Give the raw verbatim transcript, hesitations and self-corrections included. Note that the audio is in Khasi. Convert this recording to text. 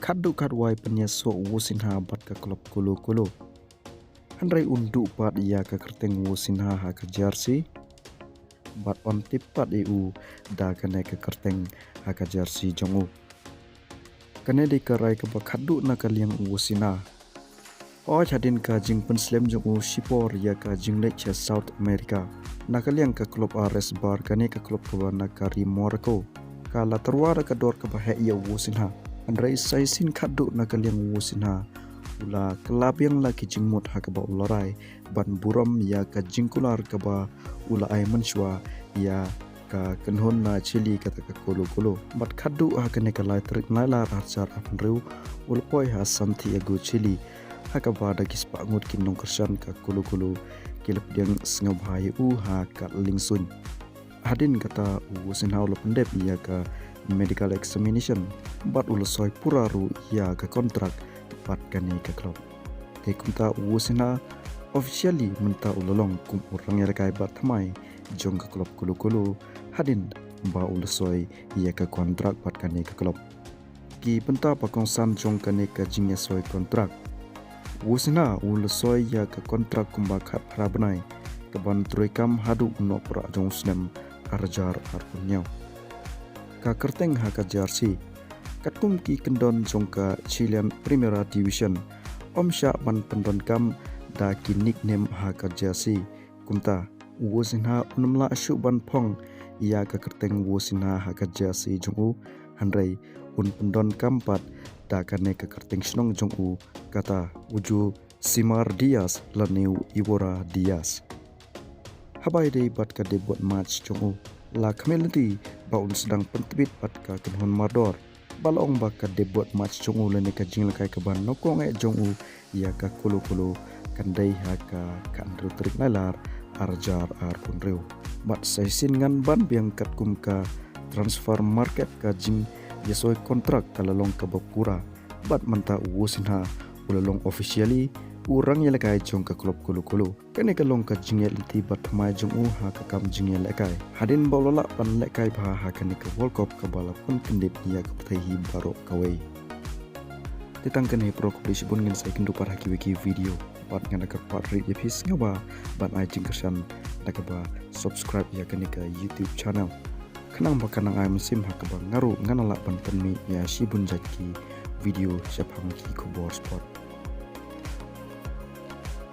Khatduh khatwai pynïasoh u Sinha bad ka club Colo Colo. Hynrei un duh pat ïa ka kyrteng u Sinha ha ka jersey. Bad un tip pat ïa u da kane ka kyrteng ha ka jersey jong u. Kane dei ka rai kaba khatduh na ka liang u Sinha. Hooid, hadien ka jingpynslem jong u shipor ïa ka jingleit sha South America na ka liang ka club Al Rabat, kane ka club kaba na ka ri Morocco, ka la tyrwa da ka dor kaba heh ïa u Sinha. Hynrei sa shisien khatduh na ka liang u Sinha u la kylla biang la ki jingmut ha kaba u la rai ban burom ïa ka jingkular kaba u la ai mynshuwa ïa ka kynhun na Chile kata ka Colo Colo. Bad khatduh ha kane ka lai tarik Nailar arhajar arphew hynriew u la poi ha Santiago, Chile, ha kaba da ki spah ngut ki nongkyrshan ka Colo Colo ki la pdiang sngewbha ïa u ha ka lyngsuiñ. Hadien kata u Sinha u la pyndep ïa ka medical examination bad u la soi pura ruh ïa ka kontrak bad kane ka club. Te kumta u Sinha officially mynta u la long kum u rangïalehkai bathymmai jong ka club Colo Colo hadien ba u la soi ïa ka kontrak bad kane ka club. Ki bynta ba kongsan jong kane ka jingïasoi kontrak. U Sinha u la soi ïa ka kontrak kumba khatphra bnai kaban trei kam haduh u Nohprah jong u snem arhajar arphew hynñiew. Ka kyrteng ha ka jersey. Katkum ki kyndon jong ka Chilean Primera Division, ym shah ban pyndonkam da ki nickname ha ka jersey. Kumta u Sinha un ym lah shuh ban phong ïa ka kyrteng u Sinha ha ka jersey jong u, hynrei un pyndonkam pat da kane ka kyrteng shnong jong u, kata u Josimar Diaz lane u Iborra Diaz. Haba ïadei bad ka debut match jong u, la khmih lynti ba un sdang pyntbit bad ka kynhun mardor. Ba la ong ba ka debut match jong u lane ka jingïalehkai kaba nyngkong eh jong u ïa ka Colo Colo kan dei ha ka khathynriew tarik Nailar arhajar arphew hynriew. Bad sa shisien ngan ban biang katkum ka transfer market, ka jingïasoi kontrak ka la long kaba pura. Bad mynta u Sinha u la long officially u rangïalehkai jong ka club Colo Colo. Kane ka long ka jingïaid lynti bathymmai jong u ha ka kam jingïalehkai hadien ba u la lah ban lehkai bha ha kane ka World Cup kaba la pynkyndit ïa ka pyrthei hi baroh kawei. Te tang kane, para khublei shibun, ngin sa ïakynduh pat ha kiwei ki video. Bad ngan da kyrpad rit ïa phi sngewbha ban ai jingkyrshan da kaba subscribe ïa kane ka YouTube channel, khnang ba kan nang ai mynsiem ha kaba nga ruh ngan lah ban pynmih ïa shibun jait ki video shaphang ki khubor sport.